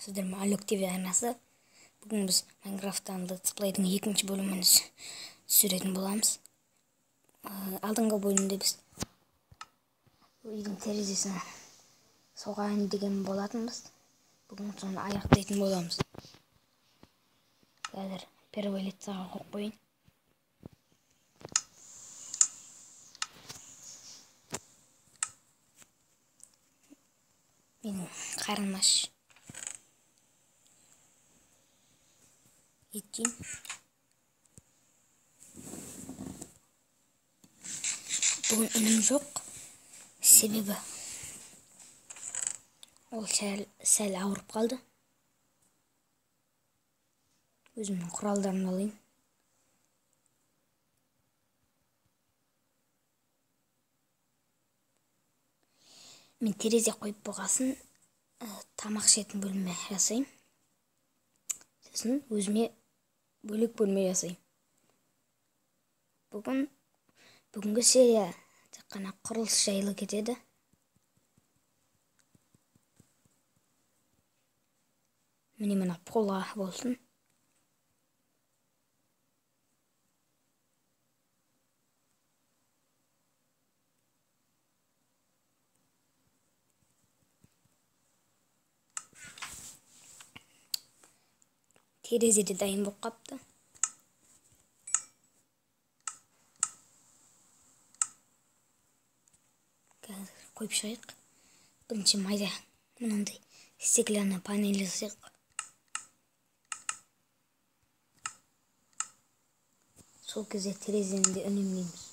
Сіздер Алек ТВ арнасы. Бүгін біз Майнкрафттан летсплейдің екінші бөлімін түсіретін боламыз. Алдыңғы бөлімде біз үйдің терезесін соғайын деген болатынбыз. Бүгін соны аяқтайтын боламыз. Қазір первый лицаға қойып қояйын. Менің қарным аш. Ет жеймін. Бүгін інім жоқ. Себебі ол сәл ауырып қалды. Өзімнің құралдарымды алайын. Мен терезе қойып болғасын тамақ ішетін бөлме жасаймын. Сосын өзіме бөлек бөлме жасаймын. Бүгінгі серия тек қана құрылыс жайлы кетеді. Міне мына пола болсын. Терезе де дайын болып қапты. Қазір қойып шығайық. Бірінші майда мынандай стеклянный панель жасайық. Сол кезде терезені де үнемдейміз.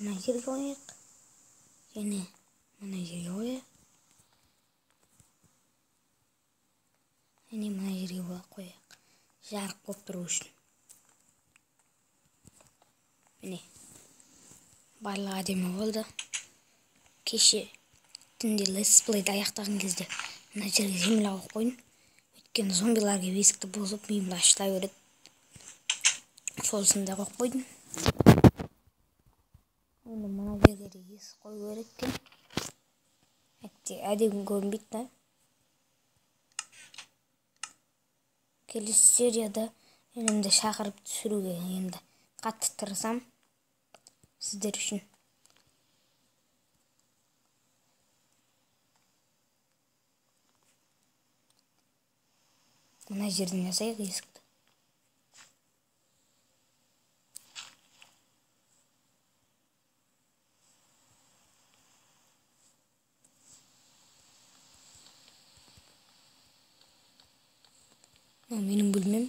Мына жерге қояйық. Және мына жерге қояйық. Және мына жерге қояйық. Жарық болып тұру үшін. Міне. Барлығы әдемі болды. Кеше түнде летсплейді аяқтаған кезде мына жерге земля қойып қойдым. Өйткені зомбилар келіп есікті бұзып миымды ашыта береді. Сонысын да қойып қойдым. Енді мына жерге де есік қою керек екен. Әйтпесе әдемі көрінбейді да. Келесі серияда інімді шақырып түсіруге енді қатты тырысам сіздер үшін. Мына жерден жасайық есікті. Мынау менің бөлмем.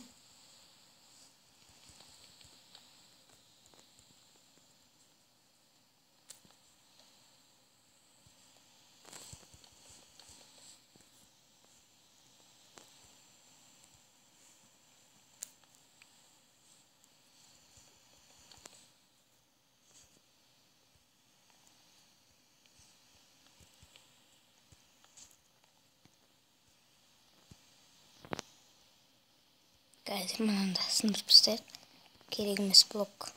Қазір мынаны да сындырып тастайық. Керек емес блок.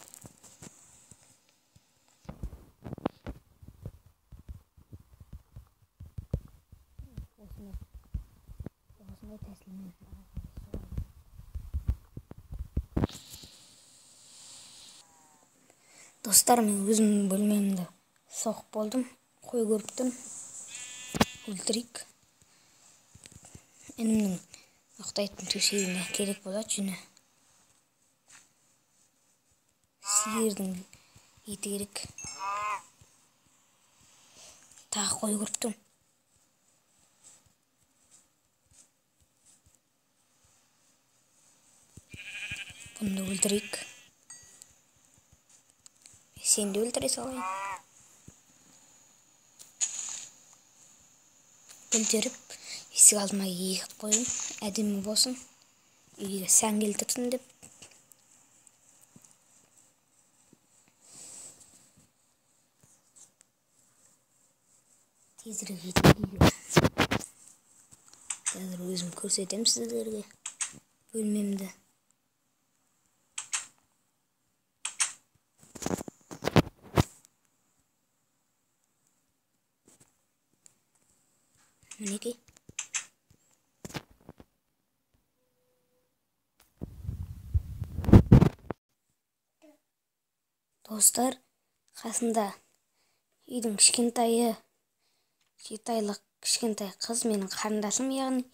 Осындай тәсілмен. Достар, мен өзімнің бөлмемді соғып болдым. Қой көріп тұрмын. Өлтірейік. Інімнің ұйықтайтын төсегіне керек болады жүні. Сиырдың еті керек. Тағы қой көріп тұрмын. Бұны да өлтірейік. Сені де өлтіре салайын. Өлтіріп есік алдыма егіп қойдым. Әдемі болсын, үйге сән келтірсін деп. Тезірек жетейік үйге. Қазір өзім көрсетемін сіздерге бөлмемді. Мінекей. Достар, қасында үйдің кішкентайы, 7 айлық кішкентай қыз, менің қарындасым, яғни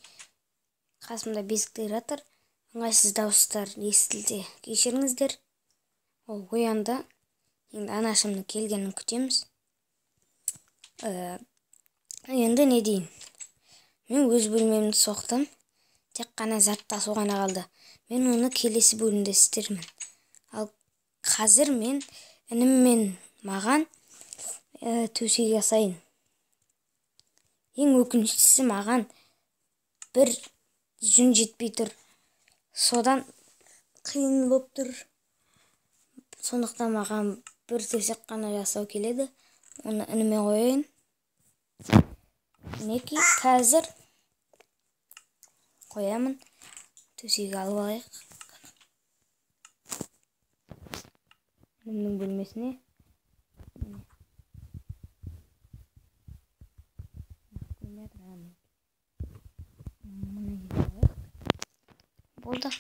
қасымда бесікте жатыр. Ыңғайсыз дауыстар естілсе кешіріңіздер. Ол оянды. Енді анашымның келгенін күтеміз. Енді не дейін? Мен өз бөлмемді соқтым. Тек қана зат тасу ғана қалды. Мен оны келесі бөлімде істермін. Ал қазір мен ініммен маған төсек жасайын. Ең өкініштісі, маған бір жүн жетпей тұр. Содан қиын болып тұр. Сондықтан маған бір төсек қана жасау келеді. Оны ініме қояйын. Мінекей, қазір қоямын. Төсек алып алайық. Інімнің бөлмесіне. Болды.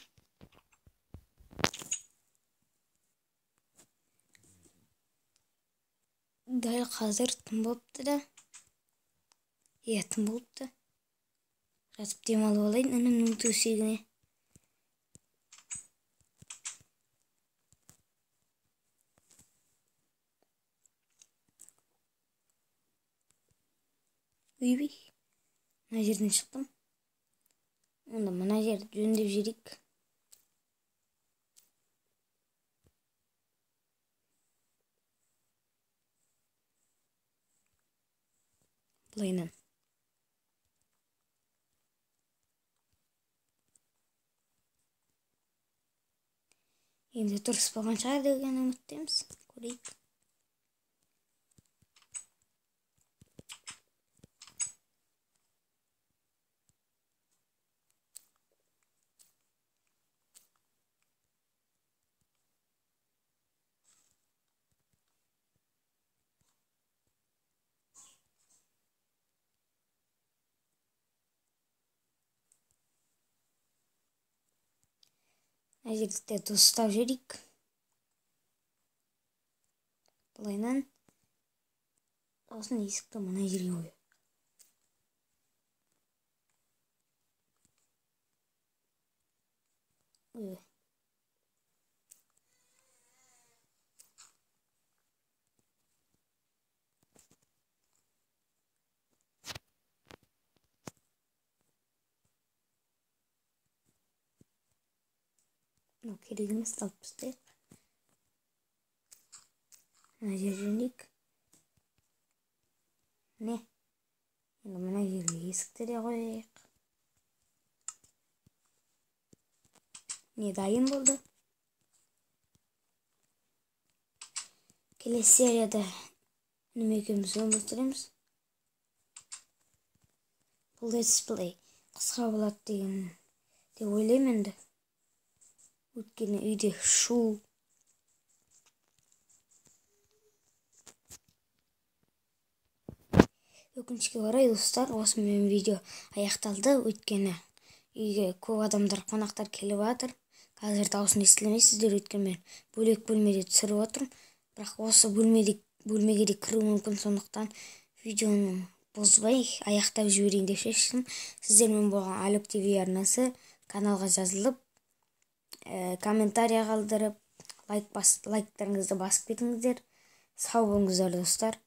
Дәл қазір түн болыпты да. Иә, түн болыпты. Жатып демалып алайын інімнің төсегіне. Ойбай, мына жерден шықтым. Онда мына жерді жөндеп жіберейік. Былайынан. Енді дұрыс болған шығар деген үміттеміз. Көрейік. Мына жерді дұрыстап жіберейік. Былайынан. Сосын есікті мына жерге қояйық. Ой. Мынау керек емес, алып тастайық. Мына жерді жөндейік. Міне. Енді мына жерге есікті де қояйық. Не дайын болды. Келесі серияда інім екеуміз өмір сүреміз. Бұл летсплей қысқа болады деген деп ойлаймын енді. Өйткені үйде шу. Өкінішке орай, достар, осымен видео аяқталды. Өйткені үйге көп адамдар, қонақтар келіп жатыр. Қазір дауысын естілмейсіздер, өйткені мен бөлек бөлмеде түсіріп отырмын. Бірақ осы бөлмеге де кіру мүмкін, сондықтан видеоны бұзбай аяқтап жіберейін деп шештім. Сіздермен болған Алик ТВ арнасы. Каналға жазылып, комментария қалдырып, лайктарыңызды басып кетіңіздер. Сау болыңыздар, достар.